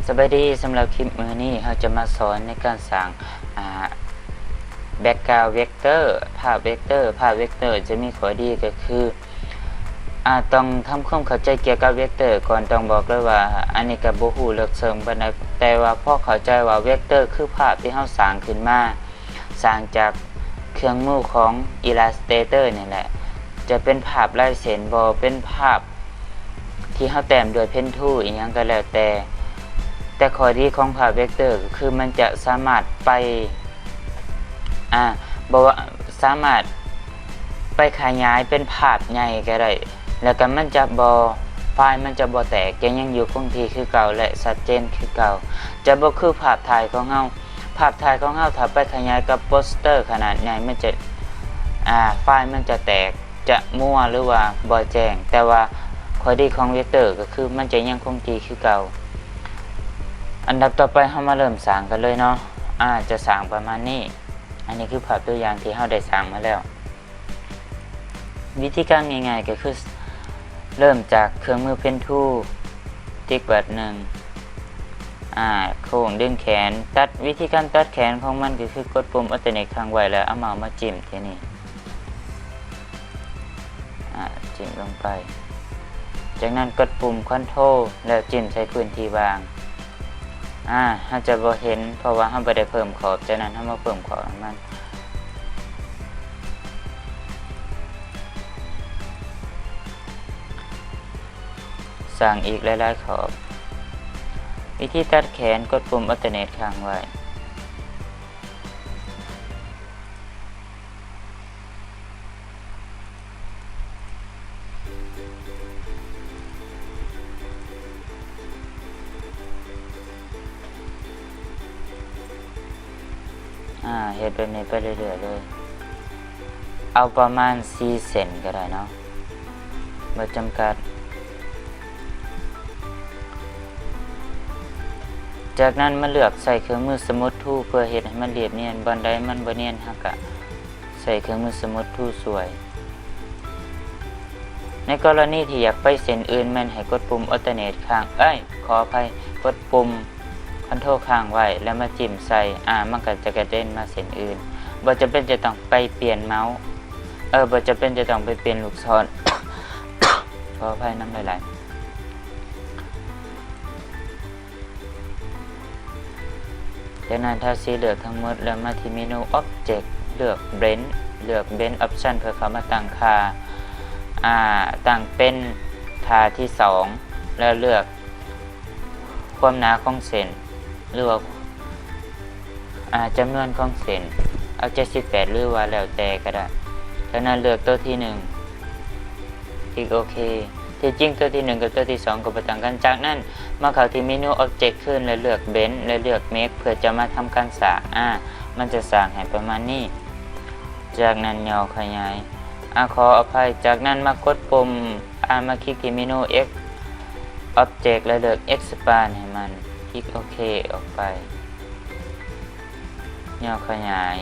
ສະບາຍດີ, ສຳລັບຄລິບມື້ນີ້ເຮົາຈະມາສອນໃນການສ້າງ ອ່າ background vector ພາບ vector. ພາບ vector ຈະມີຂໍ້ດີກໍຄື ອາ ຕ້ອງທຳຄວາມເຂົ້າໃຈກ່ຽວກັບ vector ກ່ອນ. ຕ້ອງບອກເລີຍວ່າ ອັນນີ້ກໍບໍ່ຮູ້ເລິກເຊິ່ງປານໃດ, ແຕ່ວ່າພໍເຂົ້າໃຈວ່າ vector ຄືພາບທີ່ເຮົາສ້າງຂຶ້ນມາ, ສ້າງຈາກເຄື່ອງມືຂອງ Illustrator ນີ້ແຫຼະ. ຈະເປັນພາບລາຍເສັ້ນບໍ, ເປັນພາບທີ່ເຮົາແຕ້ມດ້ວຍ Pen Tool ອີ່ຫຍັງກໍແລ້ວແຕ່. ແຕ່ຂໍ້ດີຂອງພາບ vector ກໍຄືມັນຈະສາມາດໄປ ອາ ບໍ່ວ່າ ສາມາດໄປຂະຫຍາຍເປັນພາບໃຫຍ່ກໍໄດ້ ແລ້ວກໍມັນຈະບໍ່ ໄຟລ໌ມັນຈະບໍ່ແຕກ, ຈະຍັງຢູ່ຄົງທີ່ຄືເກົ່າ ແລະ ຊັດເຈນຄືເກົ່າ. ຈະບໍ່ຄືພາບຖ່າຍຂອງເຮົາ. ພາບຖ່າຍຂອງເຮົາ ຖ້າໄປຂະຫຍາຍກັບໂປສເຕີຂະໜາດໃຫຍ່ ມັນຈະ ອາ ໄຟລ໌ມັນຈະແຕກ, ຈະມົວ ຫຼືວ່າບໍ່ແຈ້ງ. ແຕ່ວ່າຂໍ້ດີຂອງ vector ກໍຄືມັນຈະຍັງຄົງທີ່ຄືເກົ່າ. ອັນດັບຕໍ່ໄປເຮົາມາເລີ່ມສ້າງກັນເລີຍເນາະ. ອາ ຈະສ້າງປະມານນີ້. ອັນນີ້ຄືພາບຕົວຢ່າງທີ່ເຮົາໄດ້ສ້າງມາແລ້ວ. ວິທີການງ່າຍໆກໍຄື ເລີ່ມຈາກເຄື່ອງມື Pen Tool ຕິກບາດໜຶ່ງ ອາ ໂຄ້ງດຶງແຂນ ຕັດ. ວິທີການຕັດແຂນຂອງມັນກໍຄືກົດປຸ່ມ Alternate ຄ້າງໄວ້ ແລ້ວເອົາເມົາສ໌ມາຈິ້ມທີ່ນີ້ ອາ ຈິ້ມລົງໄປ. ຈາກນັ້ນກົດປຸ່ມ Control ແລ້ວຈິ້ມໃສ່ພື້ນທີ່ວ່າງ. ອາ ເຮົາຈະບໍ່ເຫັນ ເພາະວ່າເຮົາບໍ່ໄດ້ເພີ່ມຂອບ, ຈາກນັ້ນເຮົາມາເພີ່ມຂອບໃຫ້ມັນ. ສ້າງອີກຫຼາຍໆຂອບ. ວິທີຕັດແຂນ, ກົດປຸ່ມ Alternate ຄ້າງໄວ້. ອາ ເຮັດແບບນີ້ໄປເລື້ອຍໆເລີຍ. ເອົາປະມານສີ່ເສັ້ນກໍໄດ້ເນາະ, ບໍ່ຈຳກັດ. ຈາກນັ້ນມາເລືອກໃຊ້ເຄື່ອງມື Smooth Tool ເພື່ອເຮັດໃຫ້ມັນລຽບນຽນ. ບ່ອນໃດມັນບໍ່ນຽນ ເຮົາກະໃຊ້ເຄື່ອງມື Smooth Tool ຊ່ວຍ. ໃນກໍລະນີທີ່ຢາກໄປເສັ້ນອື່ນ ແມ່ນໃຫ້ກົດປຸ່ມ Alternate ຄ້າງ, ເອີຍ ຂໍອະໄພ, ກົດປຸ່ມ Control ຄ້າງໄວ້ ແລ້ວມາຈິ້ມໃສ່, ອາ ມັນກໍຈະກະເດັນມາເສັ້ນອື່ນ. ບໍ່ຈຳເປັນຈະຕ້ອງໄປປ່ຽນເມົາສ໌, ເອີ ບໍ່ຈຳເປັນຈະຕ້ອງໄປປ່ຽນລູກສອນ. ຂໍອະໄພນຳຫຼາຍໆ. ຈາກນັ້ນທາສີເລືອກທັງໝົດ ແລ້ວມາທີ່ເມນູ Object ເລືອກ Blend ເລືອກ Blend Option ເພື່ອເຂົ້າມາຕັ້ງຄ່າ, ອາ, ຕັ້ງເປັນທ່າທີສອງ ແລ້ວເລືອກຄວາມໜາຂອງເສັ້ນ ຫຼືວ່າ ອາ ຈຳນວນຂອງເສັ້ນ ເອົາເຈັດສິບແປດ ຫຼືວ່າແລ້ວແຕ່ກໍໄດ້. ຈາກນັ້ນເລືອກໂຕທີໜຶ່ງ ຄລິກໂອເຄ. ທີ່ຈິງໂຕທີໜຶ່ງກັບໂຕທີສອງກໍບໍ່ຕ່າງກັນ. ຈາກນັ້ນມາເຂົ້າທີ່ເມນູ Object ຄືນ ແລະ ເລືອກ Blend ແລະ ເລືອກ Make ເພື່ອຈະມາທຳການສ້າງ. ອາ ມັນຈະສ້າງໃຫ້ປະມານນີ້. ຈາກນັ້ນຫຍໍ້ຂະຫຍາຍ. ອາ ຂໍອະໄພ. ຈາກນັ້ນມາກົດປຸ່ມ ອາ ມາຄລິກທີ່ເມນູ X Object ແລະ ເລືອກ Expand ໃຫ້ມັນ. ຄລິກໂອເຄອອກໄປ. ຫຍໍ້ຂະຫຍາຍ.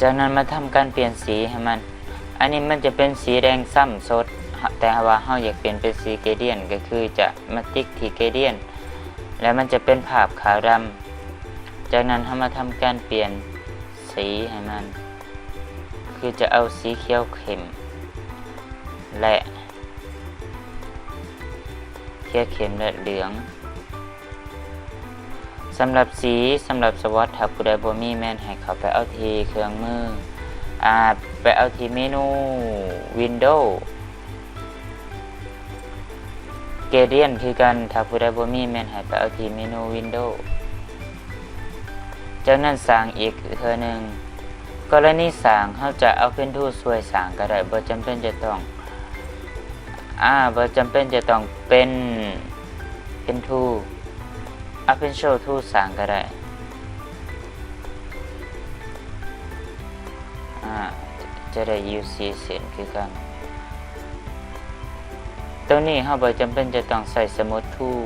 ຈາກນັ້ນມາທຳການປ່ຽນສີໃຫ້ມັນ. ອັນນີ້ມັນຈະເປັນສີແດງຊ້ຳສົດ, ແຕ່ວ່າເຮົາຢາກປ່ຽນເປັນສີ Gradient ກໍຄືຈະມາຕິກທີ່ Gradient ແລ້ວມັນຈະເປັນພາບຂາວດຳ. ຈາກນັ້ນເຮົາມາທຳການປ່ຽນສີໃຫ້ມັນ, ຄືຈະເອົາສີຂຽວເຂັ້ມ ແລະ ຂຽວເຂັ້ມ ແລະ ເຫຼືອງ. ສຳລັບສີ, ສຳລັບ Swatch ຖ້າຜູ້ໃດບໍ່ມີ ແມ່ນໃຫ້ເຂົ້າໄປເອົາທີ່ເຄື່ອງມື, ອາ, ໄປເອົາທີ່ເມນູ Window, Gradient ຄືກັນ. ຖ້າຜູ້ໃດບໍ່ມີ ແມ່ນໃຫ້ໄປເອົາທີ່ເມນູ Window. ຈາກນັ້ນສ້າງອີກເທື່ອໜຶ່ງ. ກໍລະນີສ້າງ ເຮົາຈະເອົາ Pen Tool ຊ່ວຍສ້າງກໍໄດ້, ບໍ່ຈຳເປັນຈະຕ້ອງ ອາ ບໍ່ຈຳເປັນຈະຕ້ອງເປັນ Pen Tool, ເອົາ Pencil Tool ສ້າງກໍໄດ້. ອາ ຈະໄດ້ຢູ່ສີ່ເສັ້ນຄືກັນ. ໂຕນີ້ເຮົາບໍ່ຈຳເປັນຈະຕ້ອງໃຊ້ Smooth Tool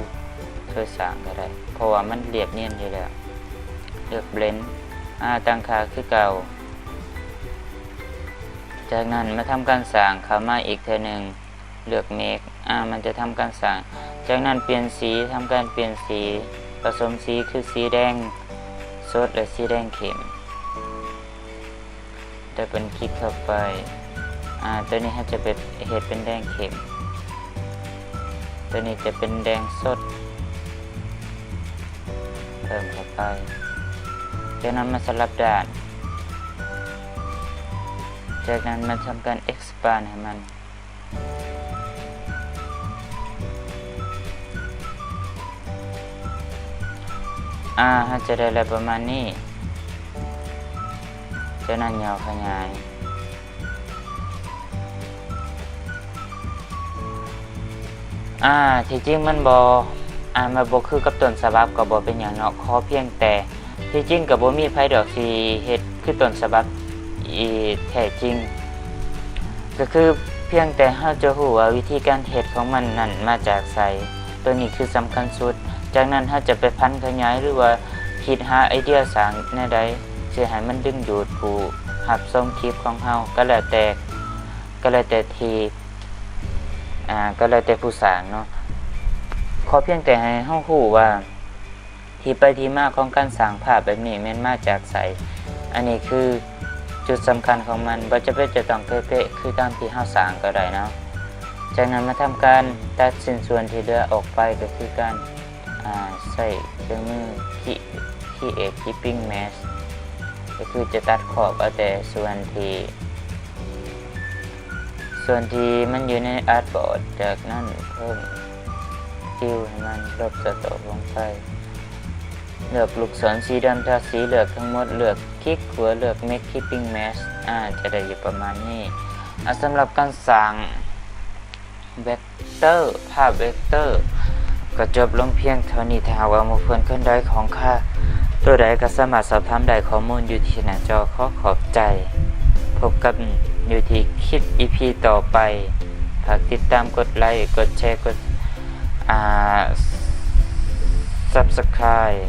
ຊ່ວຍສ້າງກໍໄດ້, ເພາະວ່າມັນລຽບນຽນຢູ່ແລ້ວ. ເລືອກ Blend, ອາ ຕັ້ງຄ່າຄືເກົ່າ. ຈາກນັ້ນມາທຳການສ້າງເຂົ້າມາອີກເທື່ອໜຶ່ງ, ເລືອກ Make. ອາ ມັນຈະທຳການສ້າງ. ຈາກນັ້ນປ່ຽນສີ, ທຳການປ່ຽນສີ, ປະສົມສີ ຄືສີແດງສົດ ແລະ ສີແດງເຂັ້ມ. ດັບເບິນຄລິກເຂົ້າໄປ. ອາ ຕົວນີ້ເຮົາຈະໄປເຮັດເປັນແດງເຂັ້ມ, ຕົວນີ້ຈະເປັນແດງສົດ. ເພີ່ມເຂົ້າໄປ. ຈາກນັ້ນມາສະຫຼັບດ້ານ. ຈາກນັ້ນມາທຳການ expand ໃຫ້ມັນ. ອາ ເຮົາຈະໄດ້ແລ້ວປະມານນີ້. ຈາກນັ້ນຫຍໍ້ຂະຫຍາຍ. ອາ ທີ່ຈິງມັນບໍ່ ອາ ມັນບໍ່ຄືກັບຕົ້ນສະບັບກໍບໍ່ເປັນຫຍັງເນາະ, ຂໍພຽງແຕ່ ທີ່ຈິງກໍບໍ່ມີໃຜດອກທີ່ເຮັດຄືຕົ້ນສະບັບອີແທ້ຈິງ, ກໍຄືພຽງແຕ່ເຮົາຈະຮູ້ວ່າວິທີການເຮັດຂອງມັນນັ້ນມາຈາກໃສ. ຕົວນີ້ຄືສຳຄັນສຸດ. ຈາກນັ້ນເຮົາຈະໄປຜັນຂະຫຍາຍ ຫຼືວ່າຄິດຫາໄອເດຍສ້າງແນວໃດ ຊິໃຫ້ມັນດຶງດູດຜູ້ຮັບຊົມຄລິບຂອງເຮົາ ກໍແລ້ວແຕ່ ກໍແລ້ວແຕ່ທີ່ ອາ ກໍແລ້ວແຕ່ຜູ້ສ້າງເນາະ. ຂໍພຽງແຕ່ໃຫ້ເຮົາຮູ້ວ່າ ທີ່ໄປທີ່ມາຂອງການສ້າງພາບແບບນີ້ແມ່ນມາຈາກໃສ. ອັນນີ້ຄືຈຸດສຳຄັນຂອງມັນ, ບໍ່ຈຳເປັນຈະຕ້ອງເປະໆຄືຕາມທີ່ເຮົາສ້າງກໍໄດ້ເນາະ. ຈາກນັ້ນມາທຳການຕັດຊິ້ນສ່ວນທີ່ເຫຼືອອອກໄປ, ກໍຄືການ ອາ ໃຊ້ເຄື່ອງມື Cre-, Create Clipping Mask, ກໍຄືຈະຕັດຂອບເອົາແຕ່ສ່ວນທີ່ ສ່ວນທີ່ມັນຢູ່ໃນ artboard. ຈາກນັ້ນເພີ່ມ fill ໃຫ້ມັນ ລົບ stroke ລົງໄປ. ເລືອກລູກສອນສີດຳທາສີ, ເລືອກທັງໝົດ, ເລືອກຄລິກຂວາ, ເລືອກ Make Clipping Mask. ອາ ຈະໄດ້ຢູ່ປະມານນີ້. ອາ ສຳລັບການສ້າງ vector ພາບ vector ກໍຈົບລົງພຽງເທົ່ານີ້. ຖ້າຫາກວ່າໝູ່ເພື່ອນຄົນໃດຂ້ອງຄາຕົວໃດ ກໍສາມາດສອບຖາມໄດ້, ຂໍ້ມູນຢູ່ທີ່ໜ້າຈໍ. ຂໍຂອບໃຈ. ພົບກັນຢູ່ທີ່ຄລິບ ອີພີ ຕໍ່ໄປ. ຝາກຕິດຕາມ, ກົດໄລ, ກົດແຊ, ກົດ ອາ Subscribe.